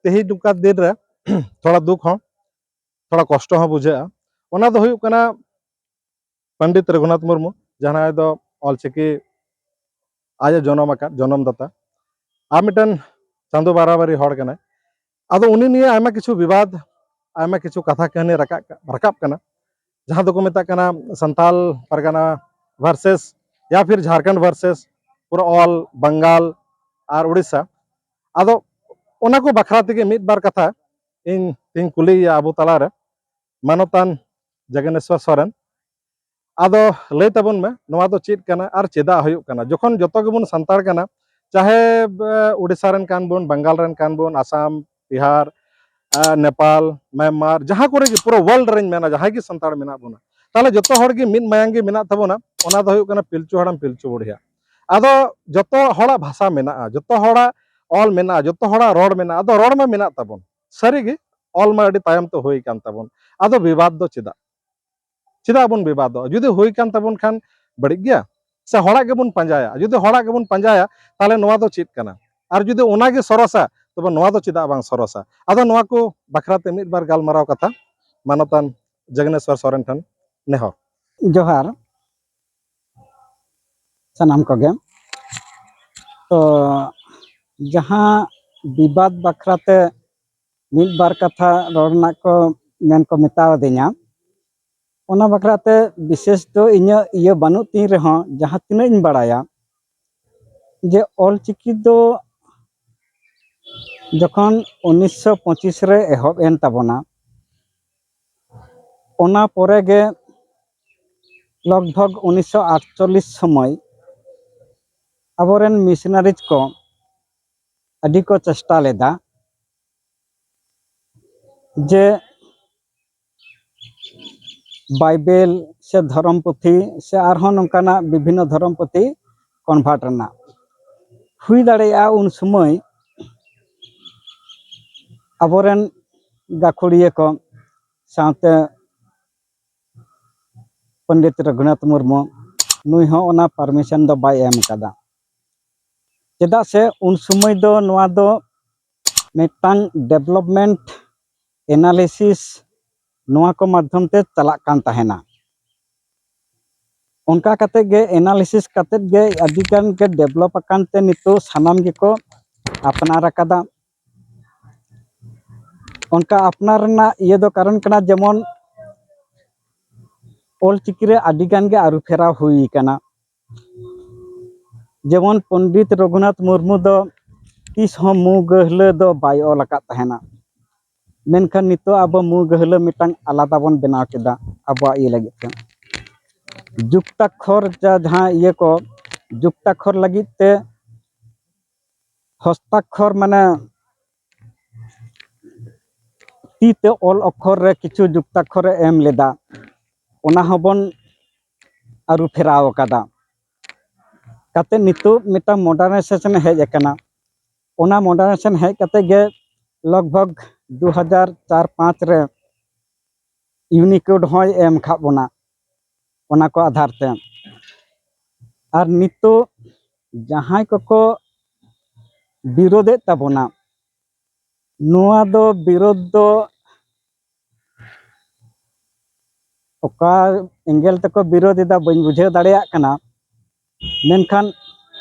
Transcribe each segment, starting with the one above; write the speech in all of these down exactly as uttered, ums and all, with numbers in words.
ᱛᱮᱦᱮᱧ ᱱᱚᱝᱠᱟ ᱫᱤᱱ ᱨᱮ ᱛᱷᱚᱲᱟ ᱫᱩᱠ ᱦᱚᱸ, ᱛᱷᱚᱲᱟ ᱠᱚᱥᱴᱚ ᱦᱚᱸ ᱵᱩᱡᱷᱟᱹᱜᱼᱟ᱾ ᱚᱱᱟ ᱫᱚ ᱦᱩᱭᱩᱜ ᱠᱟᱱᱟ ᱯᱚᱱᱰᱤᱛ ᱨᱚᱜᱷᱩᱱᱟᱛᱷ ᱢᱩᱨᱢᱩ, ᱡᱟᱦᱟᱸᱭ ᱫᱚ ᱚᱞᱪᱤᱠᱤ ᱟᱡ ᱮ ᱡᱚᱱᱚᱢ ᱟᱠᱟᱫ, ᱡᱚᱱᱚᱢ ᱫᱟᱛᱟ, ᱟᱨ ᱢᱤᱫᱴᱮᱱ ᱪᱟᱸᱫᱳ ᱵᱟᱨᱟᱵᱟᱨᱤ ᱦᱚᱲ ᱠᱟᱱᱟᱭ᱾ ᱟᱫᱚ ᱩᱱᱤ ᱱᱤᱭᱮ ᱟᱭᱢᱟ ᱠᱤᱪᱷᱩ ᱵᱤᱵᱟᱫ, ᱟᱭᱢᱟ ᱠᱤᱪᱷᱩ ᱠᱟᱛᱷᱟ ᱠᱟᱹᱦᱱᱤ ᱨᱟᱠᱟᱵ, ᱨᱟᱠᱟᱵ ᱠᱟᱱᱟ, ᱡᱟᱦᱟᱸ ᱫᱚᱠᱚ ᱢᱮᱛᱟᱜ ᱠᱟᱱᱟ ᱥᱟᱱᱛᱟᱞ ᱯᱟᱨᱜᱟᱱᱟ ᱵᱷᱟᱨᱥᱮᱥ ᱭᱟ ᱯᱷᱤᱨ ᱡᱷᱟᱲᱠᱷᱚᱸᱰ ᱵᱷᱟᱨᱥᱮᱥ ᱯᱩᱨᱟᱹ ᱚᱞ ᱵᱟᱝᱜᱟᱞ ᱟᱨ ᱩᱲᱤᱥᱥᱟ᱾ ᱟᱫᱚ ᱚᱱᱟ ᱠᱚ ᱵᱟᱠᱷᱨᱟ ᱛᱮᱜᱮ ᱢᱤᱫ ᱵᱟᱨ ᱠᱟᱛᱷᱟ ᱤᱧ ᱛᱤᱧ ᱠᱩᱞᱤᱭᱮᱭᱟ ᱟᱵᱚ ᱛᱟᱞᱟᱨᱮ, ᱢᱟᱱᱚᱛᱟᱱ ᱡᱚᱜᱽᱱᱮᱥᱣᱚᱨ ᱥᱚᱨᱮᱱ᱾ ᱟᱫᱚ ᱞᱟᱹᱭ ᱛᱟᱵᱚᱱ ᱢᱮ, ᱱᱚᱣᱟ ᱫᱚ ᱪᱮᱫ ᱠᱟᱱᱟ ᱟᱨ ᱪᱮᱫᱟᱜ ᱦᱩᱭᱩᱜ ᱠᱟᱱᱟ? ᱡᱚᱠᱷᱚᱱ ᱡᱚᱛᱚ ᱜᱮᱵᱚᱱ ᱥᱟᱱᱛᱟᱲ ᱠᱟᱱᱟ, ᱪᱟᱦᱮ, ᱮ, ᱩᱲᱤᱥᱥᱟ ᱨᱮᱱ ᱠᱟᱱ ᱵᱚᱱ, ᱵᱟᱝᱜᱟᱞ ᱨᱮᱱ ᱠᱟᱱ ᱵᱚᱱ, ᱟᱥᱟᱢ, ᱵᱤᱦᱟᱨ, ᱮ, ᱱᱮᱯᱟᱞ, ᱢᱟᱭᱟᱱᱢᱟᱨ, ᱡᱟᱦᱟᱸ ᱠᱚᱨᱮ ᱜᱮ, ᱯᱩᱨᱟᱹ ᱣᱟᱨᱞᱰ ᱨᱮᱧ ᱢᱮᱱᱟ, ᱡᱟᱦᱟᱸᱭ ᱜᱮ ᱥᱟᱱᱛᱟᱲ ᱢᱮᱱᱟᱜ ᱵᱚᱱᱟ, ᱛᱟᱦᱚᱞᱮ ᱡᱚᱛᱚ ᱦᱚᱲ ᱜᱮ ᱢᱤᱫ ᱢᱟᱭᱟᱝ ᱜᱮ ᱢᱮᱱᱟᱜ ᱛᱟᱵᱚᱱᱟ᱾ ᱚᱱᱟ ᱫᱚ ᱦᱩᱭᱩᱜ ᱠᱟᱱᱟ ᱯᱤᱞᱪᱩ ᱦᱟᱲᱟᱢ ᱯᱤᱞᱪᱩ ᱵᱩᱲᱦᱤᱭᱟᱜ᱾ ᱟᱫᱚ ᱡᱚᱛᱚ ᱦᱚᱲᱟᱜ ᱵᱷᱟᱥᱟ ᱢᱮᱱᱟᱜᱼᱟ, ᱡᱚᱛᱚ ᱦᱚᱲᱟᱜ ᱚᱞ ᱢᱮᱱᱟᱜᱼᱟ, ᱡᱚᱛᱚ ᱦᱚᱲᱟᱜ ᱨᱚᱲ ᱢᱮᱱᱟᱜᱼᱟ, ᱟᱫᱚ ᱨᱚᱲ ᱢᱟ ᱢᱮᱱᱟᱜ ᱛᱟᱵᱚᱱ, ᱥᱟᱹᱨᱤᱜᱮ ᱚᱞ ᱢᱟ ᱟᱹᱰᱤ ᱛᱟᱭᱚᱢ ᱛᱮ ᱦᱩᱭ ᱠᱟᱱ ᱛᱟᱵᱚᱱ᱾ ᱟᱫᱚ ᱵᱤᱵᱟᱫ ᱫᱚ ᱪᱮᱫᱟᱜ? ᱪᱮᱫᱟᱜ ᱵᱚᱱ ᱵᱤᱵᱟᱫᱚᱜᱼᱟ? ᱡᱩᱫᱤ ᱦᱩᱭ ᱠᱟᱱ ᱛᱟᱵᱚᱱ ᱠᱷᱟᱱ ᱵᱟᱹᱲᱤᱡ ᱜᱮᱭᱟ? ᱥᱮ ᱦᱚᱲᱟᱜ ᱜᱮᱵᱚᱱ ᱯᱟᱸᱡᱟᱭᱟ? ᱡᱩᱫᱤ ᱦᱚᱲᱟᱜ ᱜᱮᱵᱚᱱ ᱯᱟᱸᱡᱟᱭᱟ, ᱛᱟᱦᱚᱞᱮ ᱱᱚᱣᱟ ᱫᱚ ᱪᱮᱫ ᱠᱟᱱᱟ? ᱟᱨ ᱡᱩᱫᱤ ᱚᱱᱟᱜᱮ ᱥᱚᱨᱚᱥᱟ, ᱛᱚᱵᱮ ᱱᱚᱣᱟ ᱫᱚ ᱪᱮᱫᱟᱜ ᱵᱟᱝ ᱥᱚᱨᱚᱥᱟ? ᱟᱫᱚ ᱱᱚᱣᱟ ᱠᱚ ᱵᱟᱠᱷᱨᱟᱛᱮ ᱢᱤᱫ ᱵᱟᱨ ᱜᱟᱞᱢᱟᱨᱟᱣ ᱠᱟᱛᱷᱟ ᱢᱟᱱᱚᱛᱟᱱ ᱡᱚᱜᱽᱱᱮᱥᱣᱚᱨ ᱥᱚᱨᱮᱱ ᱴᱷᱮᱱ ᱱᱮᱦᱚᱨ᱾ ᱡᱚᱦᱟᱨ ᱥᱟᱱᱟᱢ ᱠᱚᱜᱮ᱾ ᱛᱚ ᱡᱟᱦᱟᱸ ᱵᱤᱵᱟᱫ ᱵᱟᱠᱷᱨᱟᱛᱮ ᱢᱤᱫ ᱵᱟᱨ ᱠᱟᱛᱷᱟ ᱨᱚᱲ ᱨᱮᱱᱟᱜ ᱠᱚ ᱢᱮᱱ ᱠᱚ ᱢᱮᱛᱟᱣᱟᱫᱤᱧᱟ, ᱚᱱᱟ ᱵᱟᱠᱷᱨᱟᱛᱮ ᱵᱤᱥᱮᱥ ᱫᱚ ᱤᱧᱟᱹᱜ ᱤᱭᱟᱹ ᱵᱟᱹᱱᱩᱜ ᱛᱤᱧ ᱨᱮᱦᱚᱸ, ᱡᱟᱦᱟᱸ ᱛᱤᱱᱟᱹᱜ ᱤᱧ ᱵᱟᱲᱟᱭᱟ ᱡᱮ ᱚᱞᱪᱤᱠᱤ ᱫᱚ ᱡᱚᱠᱷᱚᱱ ᱩᱱᱤᱥᱥᱚ ᱯᱚᱸᱪᱤᱥ ᱨᱮ ᱮᱦᱚᱵ ᱮᱱ ᱛᱟᱵᱚᱱᱟ, ᱚᱱᱟ ᱯᱚᱨᱮ ᱜᱮ ᱞᱚᱜᱽ ᱵᱷᱚᱜᱽ ᱩᱱᱤᱥᱥᱚ ᱟᱴᱪᱚᱞᱞᱤᱥ ᱥᱚᱢᱚᱭ ᱟᱵᱚᱨᱮᱱ ᱢᱤᱥᱱᱟᱨᱤᱡᱽ ᱠᱚ ᱟᱹᱰᱤ ᱠᱚ ᱪᱮᱥᱴᱟ ᱞᱮᱫᱟ ᱡᱮ ᱵᱟᱭᱵᱮᱞ ᱥᱮ ᱫᱷᱚᱨᱚᱢ ᱯᱩᱛᱷᱤ ᱥᱮ ᱟᱨᱦᱚᱸ ᱱᱚᱝᱠᱟᱱᱟᱜ ᱵᱤᱵᱷᱤᱱᱱᱚ ᱫᱷᱚᱨᱚᱢ ᱯᱩᱛᱷᱤ ᱠᱚᱱᱵᱷᱟᱨᱴ ᱨᱮᱱᱟᱜ᱾ ᱦᱩᱭ ᱫᱟᱲᱮᱭᱟᱜᱼᱟ ᱩᱱ ᱥᱚᱢᱚᱭ ᱟᱵᱚᱨᱮᱱ ᱜᱟᱹᱠᱷᱩᱲᱤᱭᱟᱹ ᱠᱚ ᱥᱟᱶᱛᱮ ᱯᱚᱱᱰᱤᱛ ᱨᱚᱜᱷᱩᱱᱟᱛᱷ ᱢᱩᱨᱢᱩ ᱱᱩᱭ ᱦᱚᱸ ᱚᱱᱟ ᱯᱟᱨᱢᱤᱥᱚᱱ ᱫᱚ ᱵᱟᱭ ᱮᱢ ᱟᱠᱟᱫᱟ᱾ ᱪᱮᱫᱟᱜ ᱥᱮ ᱩᱱ ᱥᱚᱢᱚᱭ ᱫᱚ ᱱᱚᱣᱟ ᱫᱚ ᱢᱤᱫᱴᱟᱝ development analysis ᱱᱚᱣᱟ ᱠᱚ ᱢᱟᱫᱽᱫᱷᱚᱢ ᱛᱮ ᱪᱟᱞᱟᱜ ᱠᱟᱱ ᱛᱟᱦᱮᱱᱟ᱾ ᱚᱱᱠᱟ ᱠᱟᱛᱮ ᱜᱮ analysis ᱠᱟᱛᱮ ᱜᱮ ᱟᱹᱰᱤ ᱜᱟᱱ ᱜᱮ develop ᱟᱠᱟᱱ ᱛᱮ ᱱᱤᱛᱚᱜ ᱥᱟᱱᱟᱢ ᱜᱮᱠᱚ ᱟᱯᱱᱟᱨ ᱟᱠᱟᱫᱟ᱾ ᱚᱱᱠᱟ ᱟᱯᱱᱟᱨ ᱨᱮᱱᱟᱜ ᱤᱭᱟᱹ ᱫᱚ ᱠᱟᱨᱚᱱ ᱠᱟᱱᱟ, ᱡᱮᱢᱚᱱ ᱚᱞᱪᱤᱠᱤ ᱨᱮ ᱟᱹᱰᱤ ᱜᱟᱱ ᱜᱮ ᱟᱹᱨᱩ ᱯᱷᱮᱨᱟᱣ ᱦᱩᱭ ᱟᱠᱟᱱᱟ᱾ ᱡᱮᱢᱚᱱ ᱯᱚᱱᱰᱤᱛ ᱨᱚᱜᱷᱩᱱᱟᱛᱷ ᱢᱩᱨᱢᱩ ᱫᱚ ᱛᱤᱥ ᱦᱚᱸ ᱢᱩ ᱜᱟᱹᱦᱞᱟᱹ ᱫᱚ ᱵᱟᱭ ᱚᱞ ᱟᱠᱟᱫ ᱛᱟᱦᱮᱱᱟ, ᱢᱮᱱᱠᱷᱟᱱ ᱱᱤᱛᱚᱜ ᱟᱵᱚ ᱢᱩ ᱜᱟᱹᱦᱞᱟᱹ ᱢᱤᱫᱴᱟᱝ ᱟᱞᱟᱫᱟ ᱵᱚᱱ ᱵᱮᱱᱟᱣ ᱠᱮᱫᱟ ᱟᱵᱚᱣᱟᱜ ᱤᱭᱟᱹ ᱞᱟᱹᱜᱤᱫ ᱛᱮ᱾ ᱡᱩᱠᱛᱟᱠᱷᱚᱨ ᱡᱟ-, ᱡᱟᱦᱟᱸ ᱤᱭᱟᱹ ᱠᱚ, ᱡᱩᱠᱛᱟᱠᱷᱚᱨ ᱞᱟᱹᱜᱤᱫ ᱛᱮ ᱦᱚᱥᱛᱟᱠᱷᱚᱨ ᱢᱟᱱᱮ ᱛᱤ ᱛᱮ ᱚᱞ ᱚᱠᱠᱷᱚᱨ ᱨᱮ ᱠᱤᱪᱷᱩ ᱡᱩᱠᱛᱟᱠᱷᱚᱨᱮ ᱮᱢ ᱞᱮᱫᱟ, ᱚᱱᱟ ᱦᱚᱸᱵᱚᱱ ᱟᱹᱨᱩ ᱯᱷᱮᱨᱟᱣ ᱟᱠᱟᱫᱟ᱾ ᱠᱟᱛᱮ ᱱᱤᱛᱚᱜ ᱢᱤᱫᱴᱟᱝ modernization ᱦᱮᱡ ᱟᱠᱟᱱᱟ᱾ ᱚᱱᱟ modernization ᱦᱮᱡ ᱠᱟᱛᱮ ᱜᱮ ᱞᱚᱜᱽ ᱵᱷᱚᱜᱽ ᱫᱩ ᱦᱟᱡᱟᱨ ᱪᱟᱨ ᱯᱟᱸᱪ ᱨᱮ Unicode ᱦᱚᱸᱭ ᱮᱢ ᱠᱟᱫ ᱵᱚᱱᱟ ᱚᱱᱟ ᱠᱚ ᱟᱫᱷᱟᱨ ᱛᱮ᱾ ᱟᱨ ᱱᱤᱛᱚᱜ ᱡᱟᱦᱟᱸᱭ ᱠᱚᱠᱚ ᱵᱤᱨᱳᱫᱷᱮᱫ ᱛᱟᱵᱚᱱᱟ, ᱱᱚᱣᱟ ᱫᱚ ᱵᱤᱨᱳᱫᱷ ᱫᱚ ᱚᱠᱟ angle ᱛᱮᱠᱚ ᱵᱤᱨᱳᱫᱷ ᱮᱫᱟ ᱵᱟᱹᱧ ᱵᱩᱡᱷᱟᱹᱣ ᱫᱟᱲᱮᱭᱟᱜ ᱠᱟᱱᱟ, ᱢᱮᱱᱠᱷᱟᱱ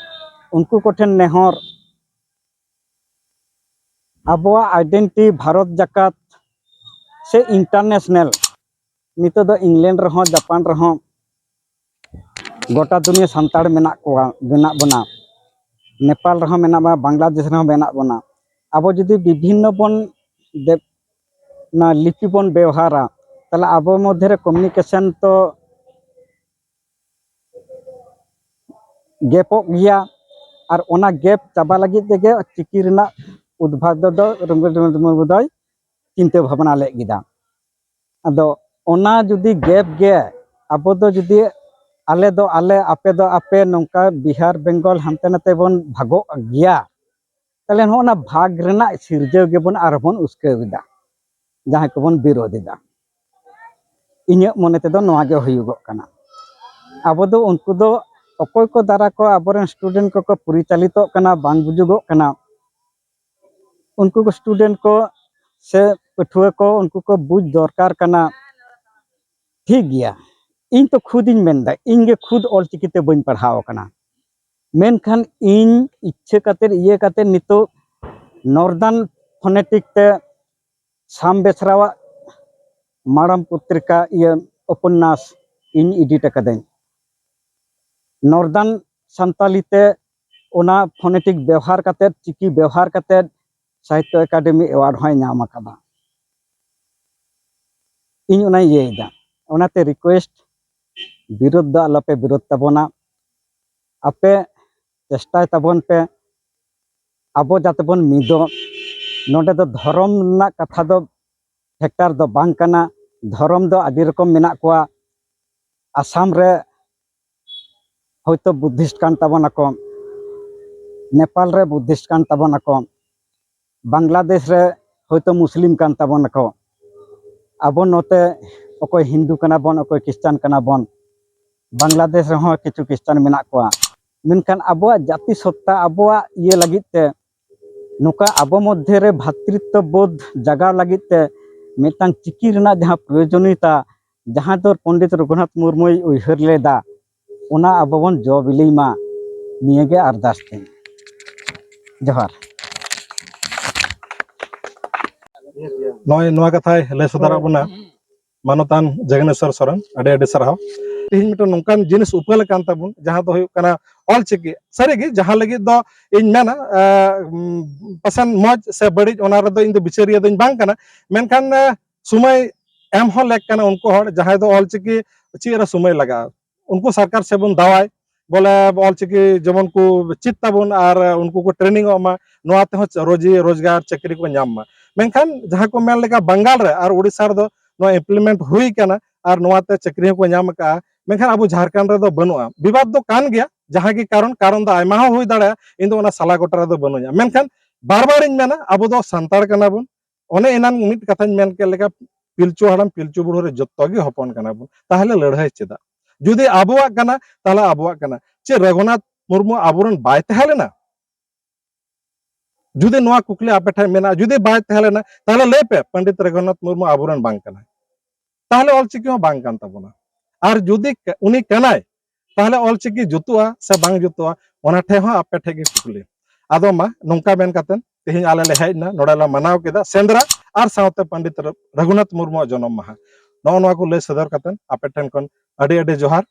ᱩᱱᱠᱩ ᱠᱚᱴᱷᱮᱱ ᱱᱮᱦᱚᱨ, ᱟᱵᱚᱣᱟᱜ identity ᱵᱷᱟᱨᱚᱛ ᱡᱟᱠᱟᱛ ᱥᱮ international, ᱱᱤᱛᱚᱜ ᱫᱚ ᱤᱝᱞᱮᱱᱰ ᱨᱮᱦᱚᱸ, ᱡᱟᱯᱟᱱ ᱨᱮᱦᱚᱸ ᱜᱚᱴᱟ ᱫᱩᱱᱤᱭᱟᱹ ᱥᱟᱱᱛᱟᱲ ᱢᱮᱱᱟᱜ ᱠᱚᱣᱟ, ᱢᱮᱱᱟᱜ ᱵᱚᱱᱟ, ᱱᱮᱯᱟᱞ ᱨᱮᱦᱚᱸ ᱢᱮᱱᱟᱜ ᱵᱚᱱᱟ, ᱵᱟᱝᱞᱟᱫᱮᱥ ᱨᱮᱦᱚᱸ ᱢᱮᱱᱟᱜ ᱵᱚᱱᱟ᱾ ᱟᱵᱚ ᱡᱩᱫᱤ ᱵᱤᱵᱷᱤᱱᱱᱚ ᱵᱚᱱ ᱫᱮᱵ-, ᱚᱱᱟ ᱞᱤᱯᱤ ᱵᱚᱱ ᱵᱮᱣᱦᱟᱨᱟ, ᱛᱟᱦᱞᱮ ᱟᱵᱚ ᱢᱚᱫᱽᱫᱷᱮ ᱨᱮ communication ᱛᱚ ᱜᱮᱯᱚᱜ ᱜᱮᱭᱟ᱾ ᱟᱨ ᱚᱱᱟ ᱜᱮᱯ ᱪᱟᱵᱟ ᱞᱟᱹᱜᱤᱫ ᱛᱮᱜᱮ ᱪᱤᱠᱤ ᱨᱮᱱᱟᱜ ᱩᱫᱵᱷᱟᱵ ᱫᱚ, ᱫᱚ ᱨᱚᱵᱤᱱᱫᱨᱚᱱᱟᱛᱷ ᱢᱩᱨᱢᱩ ᱫᱚᱭ ᱪᱤᱱᱛᱟᱹ ᱵᱷᱟᱵᱽᱱᱟ ᱞᱮᱫ ᱠᱮᱫᱟ᱾ ᱟᱫᱚ ᱚᱱᱟ ᱡᱩᱫᱤ ᱜᱮᱯ ᱜᱮ ᱟᱵᱚ ᱫᱚ ᱡᱩᱫᱤ ᱟᱞᱮ ᱫᱚ ᱟᱞᱮ, ᱟᱯᱮ ᱫᱚ ᱟᱯᱮ, ᱱᱚᱝᱠᱟ ᱵᱤᱦᱟᱨ ᱵᱮᱝᱜᱚᱞ ᱦᱟᱱᱛᱮ ᱱᱟᱛᱮ ᱵᱚᱱ ᱵᱷᱟᱜᱚᱜ ᱜᱮᱭᱟ, ᱛᱟᱦᱞᱮ ᱱᱚᱜᱼᱚ ᱱᱟ ᱵᱷᱟᱜᱽ ᱨᱮᱱᱟᱜ ᱥᱤᱨᱡᱟᱹᱣ ᱜᱮᱵᱚᱱ ᱟᱨᱦᱚᱸ ᱵᱚᱱ ᱩᱥᱠᱟᱹᱣ ᱮᱫᱟ, ᱡᱟᱦᱟᱸᱭ ᱠᱚᱵᱚᱱ ᱵᱤᱨᱳᱫᱷ ᱮᱫᱟ᱾ ᱤᱧᱟᱹᱜ ᱢᱚᱱᱮ ᱛᱮᱫᱚ ᱱᱚᱣᱟ ᱜᱮ ᱦᱩᱭᱩᱜᱚᱜ ᱠᱟᱱᱟ᱾ ᱟᱵᱚ ᱫᱚ ᱩᱱᱠᱩ ᱫᱚ ᱚᱠᱚᱭ ᱠᱚ ᱫᱟᱨᱟ ᱠᱚ ᱟᱵᱚᱨᱮᱱ student ᱠᱚᱠᱚ ᱯᱚᱨᱤᱪᱟᱞᱤᱛᱚᱜ ᱠᱟᱱᱟ, ᱵᱟᱝ ᱵᱩᱡᱩᱜᱚᱜ ᱠᱟᱱᱟ, ᱩᱱᱠᱩ ᱠᱚ student ᱠᱚ ᱥᱮ ᱯᱟᱹᱴᱷᱩᱣᱟᱹ ᱠᱚ, ᱩᱱᱠᱩ ᱠᱚ ᱵᱩᱡᱽ ᱫᱚᱨᱠᱟᱨ ᱠᱟᱱᱟ᱾ ᱴᱷᱤᱠ ᱜᱮᱭᱟ, ᱤᱧ ᱛᱚ ᱠᱷᱩᱫ ᱤᱧ ᱢᱮᱱᱫᱟ, ᱤᱧ ᱜᱮ ᱠᱷᱩᱫ ᱚᱞᱪᱤᱠᱤ ᱛᱮ ᱵᱟᱹᱧ ᱯᱟᱲᱦᱟᱣ ᱟᱠᱟᱱᱟ, ᱢᱮᱱᱠᱷᱟᱱ ᱤᱧ ᱤᱪᱪᱷᱟᱹ ᱠᱟᱛᱮ, ᱤᱭᱟᱹ ᱠᱟᱛᱮ ᱱᱤᱛᱚᱜ Northern Phonetic ᱛᱮ ᱥᱟᱢ ᱵᱮᱥᱨᱟᱣᱟᱜ ᱢᱟᱲᱟᱝ ᱯᱚᱛᱨᱤᱠᱟ, ᱤᱭᱟᱹ, ᱩᱯᱚᱱᱱᱟᱥ ᱤᱧ edit ᱟᱠᱟᱫᱟᱹᱧ᱾ Northern ᱥᱟᱱᱛᱟᱞᱤ ᱛᱮ ᱚᱱᱟ phonetic ᱵᱮᱣᱦᱟᱨ ᱠᱟᱛᱮ, ᱪᱤᱠᱤ ᱵᱮᱣᱦᱟᱨ ᱠᱟᱛᱮ ᱥᱟᱦᱤᱛᱛᱚ ᱮᱠᱟᱰᱮᱢᱤ award ᱦᱚᱸᱭ ᱧᱟᱢ ᱟᱠᱟᱫᱟ᱾ ᱤᱧ ᱚᱱᱟᱧ ᱤᱭᱟᱹᱭᱮᱫᱟ, ᱚᱱᱟᱛᱮ request, ᱵᱤᱨᱳᱫᱷ ᱫᱚ ᱟᱞᱚᱯᱮ ᱵᱤᱨᱳᱫᱷ ᱛᱟᱵᱚᱱᱟ᱾ ᱟᱯᱮ ᱪᱮᱥᱴᱟᱭ ᱛᱟᱵᱚᱱ ᱯᱮ, ᱟᱵᱚ ᱡᱟᱛᱮ ᱵᱚᱱ ᱢᱤᱫᱚᱜ᱾ ᱱᱚᱰᱮ ᱫᱚ ᱫᱷᱚᱨᱚᱢ ᱨᱮᱱᱟᱜ ᱠᱟᱛᱷᱟ ᱫᱚ factor ᱫᱚ ᱵᱟᱝ ᱠᱟᱱᱟ᱾ ᱫᱷᱚᱨᱚᱢ ᱫᱚ ᱟᱹᱰᱤ ᱨᱚᱠᱚᱢ ᱢᱮᱱᱟᱜ ᱠᱚᱣᱟ᱾ ᱟᱥᱟᱢ ᱨᱮ ᱦᱚᱭᱛᱳ Buddhist ᱠᱟᱱ ᱛᱟᱵᱚᱱᱟᱠᱚ, ᱱᱮᱯᱟᱞ ᱨᱮ Buddhist ᱠᱟᱱ ᱛᱟᱵᱚᱱᱟᱠᱚ, ᱵᱟᱝᱞᱟᱫᱮᱥ ᱨᱮ ᱦᱚᱭᱛᱳ ᱢᱩᱥᱞᱤᱢ ᱠᱟᱱ ᱛᱟᱵᱚᱱᱟᱠᱚ, ᱟᱵᱚ ᱱᱚᱛᱮ ᱚᱠᱚᱭ ᱦᱤᱱᱫᱩ ᱠᱟᱱᱟ ᱵᱚᱱ, ᱚᱠᱚᱭ ᱠᱷᱨᱤᱥᱪᱟᱱ ᱠᱟᱱᱟ ᱵᱚᱱ, ᱵᱟᱝᱞᱟᱫᱮᱥ ᱨᱮᱦᱚᱸ ᱠᱤᱪᱷᱩ ᱠᱷᱨᱤᱥᱪᱟᱱ ᱢᱮᱱᱟᱜ ᱠᱚᱣᱟ, ᱢᱮᱱᱠᱷᱟᱱ ᱟᱵᱚᱣᱟᱜ ᱡᱟᱹᱛᱤ ᱥᱚᱛᱛᱟ, ᱟᱵᱚᱣᱟᱜ ᱤᱭᱟᱹ ᱞᱟᱹᱜᱤᱫ ᱛᱮ, ᱱᱚᱝᱠᱟ ᱟᱵᱚ ᱢᱚᱫᱽᱫᱷᱮ ᱨᱮ ᱵᱷᱟᱛᱨᱤᱛᱛᱚ ᱵᱳᱫᱷ ᱡᱟᱜᱟᱣ ᱞᱟᱹᱜᱤᱫ ᱛᱮ ᱢᱤᱫᱴᱟᱝ ᱪᱤᱠᱤ ᱨᱮᱱᱟᱜ ᱡᱟᱦᱟᱸ ᱯᱨᱚᱭᱳᱡᱚᱱᱤᱭᱚᱛᱟ, ᱡᱟᱦᱟᱸ ᱫᱚ ᱯᱚᱱᱰᱤᱛ ᱨᱚᱜᱷᱩᱱᱟᱛᱷ ᱢᱩᱨᱢᱩᱭ ᱩᱭᱦᱟᱹᱨ ᱞᱮᱫᱟ, ᱚᱱᱟ ᱟᱵᱚ ᱵᱚᱱ ᱡᱚ ᱵᱤᱞᱤᱭ ᱢᱟ, ᱱᱤᱭᱟᱹ ᱜᱮ ᱟᱨᱫᱟᱥ ᱛᱤᱧ᱾ ᱡᱚᱦᱟᱨ᱾ ᱱᱚᱜᱼᱚᱭ ᱱᱚᱣᱟ ᱠᱟᱛᱷᱟᱭ ᱞᱟᱹᱭ ᱥᱚᱫᱚᱨᱟᱜ ᱵᱚᱱᱟ ᱢᱟᱱᱚᱛᱟᱱ ᱡᱚᱜᱽᱱᱮᱥᱚᱨ ᱥᱚᱨᱮᱱ, ᱟᱹᱰᱤ ᱟᱹᱰᱤ ᱥᱟᱨᱦᱟᱣ᱾ ᱛᱮᱦᱮᱧ ᱢᱤᱫᱴᱟᱝ ᱱᱚᱝᱠᱟᱱ ᱡᱤᱱᱤᱥ ᱩᱯᱟᱹᱞ ᱟᱠᱟᱱ ᱛᱟᱵᱚᱱ, ᱡᱟᱦᱟᱸ ᱫᱚ ᱦᱩᱭᱩᱜ ᱠᱟᱱᱟ ᱚᱞᱪᱤᱠᱤ᱾ ᱥᱟᱹᱨᱤᱜᱮ ᱡᱟᱦᱟᱸ ᱞᱟᱹᱜᱤᱫ ᱫᱚ ᱤᱧ ᱢᱮᱱᱟ, ᱮ, ᱩᱢ, ᱯᱟᱥᱮᱱ ᱢᱚᱡᱽ ᱥᱮ ᱵᱟᱹᱲᱤᱡ, ᱚᱱᱟ ᱨᱮᱫᱚ ᱤᱧ ᱫᱚ ᱵᱤᱪᱟᱹᱨᱤᱭᱟᱹ ᱫᱚᱧ ᱵᱟᱝ ᱠᱟᱱᱟ, ᱢᱮᱱᱠᱷᱟᱱ, ᱮ, ᱥᱚᱢᱚᱭ ᱮᱢ ᱦᱚᱸ ᱞᱮᱠ ᱠᱟᱱᱟ᱾ ᱩᱱᱠᱩ ᱦᱚᱲ ᱡᱟᱦᱟᱸᱭ ᱫᱚ ᱚᱞᱪᱤᱠᱤ ᱪᱮᱫ ᱨᱮ ᱥᱚᱢᱚᱭ ᱞᱟᱜᱟᱜᱼᱟ, ᱩᱱᱠᱩ ᱥᱚᱨᱠᱟᱨ ᱥᱮᱫ ᱵᱚᱱ ᱫᱟᱣᱟᱭ, ᱵᱚᱞᱮ ᱚᱞᱪᱤᱠᱤ ᱡᱮᱢᱚᱱ ᱠᱚ ᱪᱮᱫ ᱛᱟᱵᱚᱱ ᱟᱨ ᱩᱱᱠᱩ ᱠᱚ training ᱚᱜ ᱢᱟ, ᱱᱚᱣᱟ ᱛᱮᱦᱚᱸ ᱨᱳᱡᱤ ᱨᱳᱡᱽᱜᱟᱨ ᱪᱟᱹᱠᱨᱤ ᱠᱚ ᱧᱟᱢ ᱢᱟ᱾ ᱢᱮᱱᱠᱷᱟᱱ ᱡᱟᱦᱟᱸ ᱠᱚ ᱢᱮᱱ ᱞᱮᱠᱟ ᱵᱟᱝᱜᱟᱞ ᱨᱮ ᱟᱨ ᱳᱰᱤᱥᱟ ᱨᱮᱫᱚ ᱱᱚᱣᱟ implement ᱦᱩᱭ ᱠᱟᱱᱟ ᱟᱨ ᱱᱚᱣᱟ ᱛᱮ ᱪᱟᱹᱠᱨᱤ ᱦᱚᱸᱠᱚ ᱧᱟᱢ ᱟᱠᱟᱫᱼᱟ, ᱢᱮᱱᱠᱷᱟᱱ ᱟᱵᱚ ᱡᱷᱟᱲᱠᱷᱚᱸᱰ ᱨᱮᱫᱚ ᱵᱟᱹᱱᱩᱜᱼᱟ᱾ ᱵᱤᱵᱟᱫ ᱫᱚ ᱠᱟᱱ ᱜᱮᱭᱟ, ᱡᱟᱦᱟᱸ ᱜᱮ ᱠᱟᱨᱚᱱ, ᱠᱟᱨᱚᱱ ᱫᱚ ᱟᱭᱢᱟ ᱦᱚᱸ ᱦᱩᱭ ᱫᱟᱲᱮᱭᱟᱜᱼᱟ, ᱤᱧ ᱫᱚ ᱚᱱᱟ ᱥᱟᱞᱟ ᱜᱚᱴᱟ ᱨᱮᱫᱚ ᱵᱟᱹᱱᱩᱧᱟ᱾ ᱢᱮᱱᱠᱷᱟᱱ ᱵᱟᱨ ᱵᱟᱨᱤᱧ ᱢᱮᱱᱟ, ᱟᱵᱚ ᱫᱚ ᱥᱟᱱᱛᱟᱲ ᱠᱟᱱᱟ ᱵᱚᱱ, ᱚᱱᱮ ᱮᱱᱟᱝ ᱢᱤᱫ ᱠᱟᱛᱷᱟᱧ ᱢᱮᱱ ᱠᱮᱫ ᱞᱮᱠᱟ, ᱯᱤᱞᱪᱩ ᱦᱟᱲᱟᱢ ᱯᱤᱞᱪᱩ ᱵᱩᱲᱦᱤ ᱨᱮ ᱡᱚᱛᱚ ᱜᱮ ᱦᱚᱯᱚᱱ ᱠᱟᱱᱟ ᱵᱚᱱ, ᱛᱟᱦᱚᱞᱮ ᱞᱟᱹᱲᱦᱟᱹᱭ ᱪᱮᱫᱟᱜ? ᱡᱩᱫᱤ ᱟᱵᱚᱣᱟᱜ ᱠᱟᱱᱟ, ᱛᱟᱦᱚᱞᱮ ᱟᱵᱚᱣᱟᱜ ᱠᱟᱱᱟ᱾ ᱪᱮᱫ ᱨᱚᱜᱷᱩᱱᱟᱛᱷ ᱢᱩᱨᱢᱩ ᱟᱵᱚᱨᱮᱱ ᱵᱟᱭ ᱛᱟᱦᱮᱸ ᱞᱮᱱᱟ? ᱡᱩᱫᱤ ᱱᱚᱣᱟ ᱠᱩᱠᱞᱤ ᱟᱯᱮ ᱴᱷᱮᱱ ᱢᱮᱱᱟᱜᱼᱟ, ᱡᱩᱫᱤ ᱵᱟᱭ ᱛᱟᱦᱮᱸ ᱞᱮᱱᱟ, ᱛᱟᱦᱚᱞᱮ ᱞᱟᱹᱭ ᱯᱮ, ᱯᱚᱱᱰᱤᱛ ᱨᱚᱜᱷᱩᱱᱟᱛᱷ ᱢᱩᱨᱢᱩ ᱟᱵᱚᱨᱮᱱ ᱵᱟᱝ ᱠᱟᱱᱟᱭ, ᱛᱟᱦᱚᱞᱮ ᱚᱞᱪᱤᱠᱤ ᱦᱚᱸ ᱵᱟᱝ ᱠᱟᱱ ᱛᱟᱵᱚᱱᱟ᱾ ᱟᱨ ᱡᱩᱫᱤ ᱠ-, ᱩᱱᱤ ᱠᱟᱱᱟᱭ, ᱛᱟᱦᱚᱞᱮ ᱚᱞᱪᱤᱠᱤ ᱡᱩᱛᱩᱜᱼᱟ ᱥᱮ ᱵᱟᱝ ᱡᱩᱛᱩᱜᱼᱟ, ᱚᱱᱟ ᱴᱷᱮᱱ ᱦᱚᱸ ᱟᱯᱮ ᱴᱷᱮᱱ ᱜᱮ ᱠᱩᱠᱞᱤ᱾ ᱟᱫᱚ ᱢᱟ, ᱱᱚᱝᱠᱟ ᱢᱮᱱ ᱠᱟᱛᱮ ᱛᱮᱦᱮᱧ ᱟᱞᱮ ᱞᱮ ᱦᱮᱡ ᱮᱱᱟ, ᱱᱚᱰᱮ ᱞᱮ ᱢᱟᱱᱟᱣ ᱠᱮᱫᱟ ᱥᱮᱸᱫᱽᱨᱟ ᱟᱨ ᱥᱟᱶᱛᱮ ᱯᱚᱱᱰᱤᱛ ᱨᱚ-, ᱨᱚᱜᱷᱩᱱᱟᱛᱷ ᱢᱩᱨᱢᱩᱣᱟᱜ ᱡᱚᱱᱚᱢ ᱢᱟᱦᱟ᱾ ᱱᱚᱜᱼᱚ ᱱᱚᱣᱟ ᱠᱚ ᱞᱟᱹᱭ ᱥᱚᱫᱚᱨ ᱠᱟᱛᱮ ᱟᱯᱮ ᱴᱷᱮᱱ ᱠᱷᱚᱱ ᱟᱹᱰᱤ ᱟᱹᱰᱤ ᱡᱚᱦᱟᱨ᱾